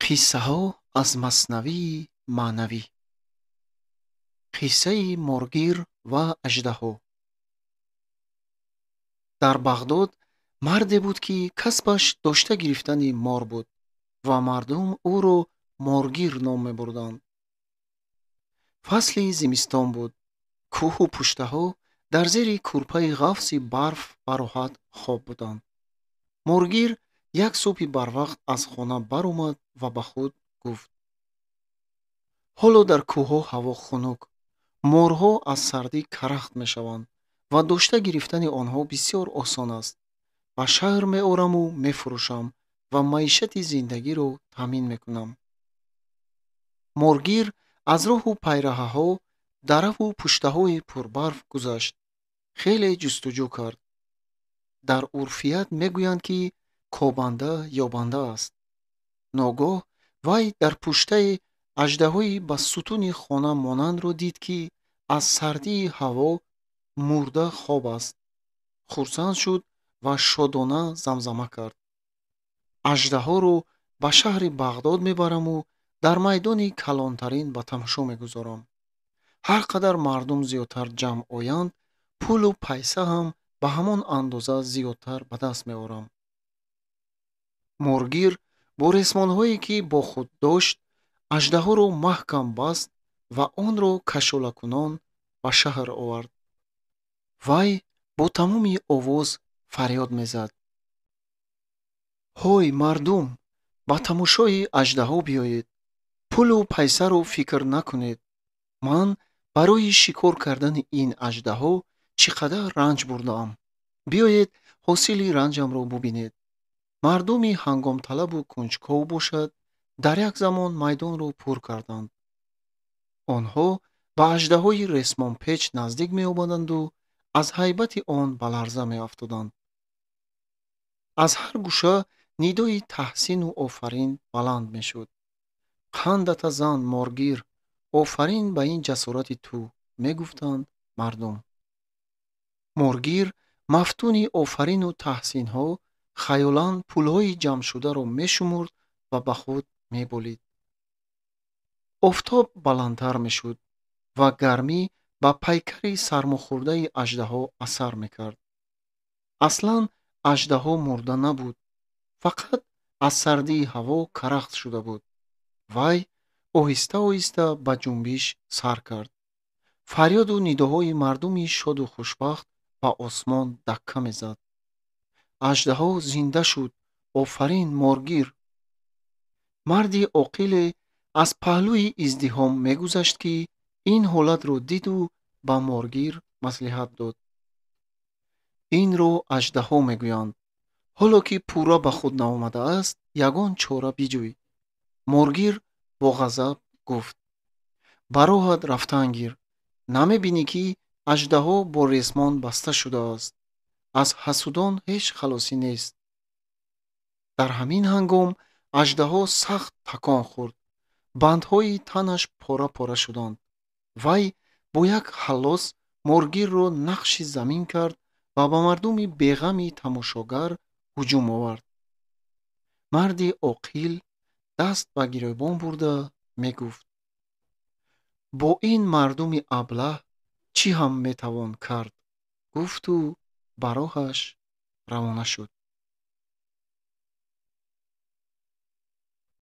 Қиссаҳо аз Маснавии маънавӣ. Қиссаи моргир ва аждаҳо. Дар Бағдод марде буд, ки касбаш дошта гирифтани мор буд ва мардум ӯро Моргир ном мебурданд. Фасли зимистон буд. Кӯҳу пуштаҳо дар зери кӯрпаи ғафси барф бароҳат хоб буданд. Моргир як субҳи барвақт аз хона баромад ва ба худ гуфт: ҳоло дар кӯҳҳо ҳаво хунук, морҳо аз сардӣ карахт мешаванд ва дошта гирифтани онҳо бисёр осон аст. Ба шаҳр меораму мефурӯшам ва маишати зиндагиро таъмин мекунам. Моргир аз роҳу пайраҳаҳо, дараву пуштаҳои пурбарф гузашт. Хеле ҷустуҷӯ кард. Дар урфият мегӯянд, ки кобанда ёбанда аст. Ногоҳ вай дар пуштаи аждаҳои ба сутуни хона монандро дид, ки аз сардии ҳаво мурда хоб аст. Хурсанд шуд ва шодона замзама кард: аждаҳоро ба шаҳри Бағдод мебараму дар майдони калонтарин ба тамошо мегузорам. Ҳар қадар мардум зиёдтар ҷамъ оянд, пулу пайса ҳам ба ҳамон андоза зиёдтар ба даст меорам. Моргир бо ресмонҳое, ки бо худ дошт, аждаҳоро маҳкам баст ва онро кашолакунон ба шаҳр овард. Вай бо тамоми овоз фарёд мезад: ҳой мардум, ба тамошои аждаҳо биёед, пулу пайсаро фикр накунед. Ман барои шикор кардани ин аждаҳо чӣ қадар ранҷ бурдаам. Биёед, ҳосили ранҷамро бубинед. Мардуми ҳангомталабу кунҷков бошад, дар як замон майдонро пур карданд. Онҳо ба аждаҳои ресмонпеч наздик меомаданду аз ҳайбати он ба ларза меафтоданд. Аз ҳар гӯша нидои таҳсину офарин баланд мешуд. Қандата зан, моргир, офарин ба ин ҷасорати ту, мегуфтанд мардум. Моргир мафтуни офарину таҳсинҳо хаёлан пулҳои ҷамъшударо мешумурд ва ба худ меболид. Офтоб баландтар мешуд ва гармӣ ба пайкари сармохӯрдаи аждаҳо асар мекард. Аслан аждаҳо мурда набуд, фақат аз сардии ҳаво карахт шуда буд. Вай оҳиста-оҳиста ба ҷунбиш сар кард. Фарёду нидоҳои мардуми шоду хушбахт ба осмон дакка мезад. Аждаҳо зинда шуд, офарин, моргир! Марди оқиле аз паҳлӯи издиҳом мегузашт, ки ин ҳолатро диду ба моргир маслиҳат дод: инро аждаҳо мегӯянд. Ҳоло ки пурра ба худ наомадааст, ягон чора биҷӯй. Моргир бо ғазаб гуфт: ба роҳат рафтан гир. Намебинӣ, ки аждаҳо бо ресмон баста шудааст? Аз ҳасудон ҳеҷ халосӣ нест. Дар ҳамин ҳангом аждаҳо сахт такон хӯрд. Бандҳои танаш пора-пора шуданд. Вай бо як ҳаллос моргирро нақши замин кард ва ба мардуми беғами тамошогар ҳуҷум овард. Марди оқил даст ба гиребон бурда мегуфт: бо ин мардуми аблаҳ чӣ ҳам метавон кард? Гуфту ба роҳаш равона шуд.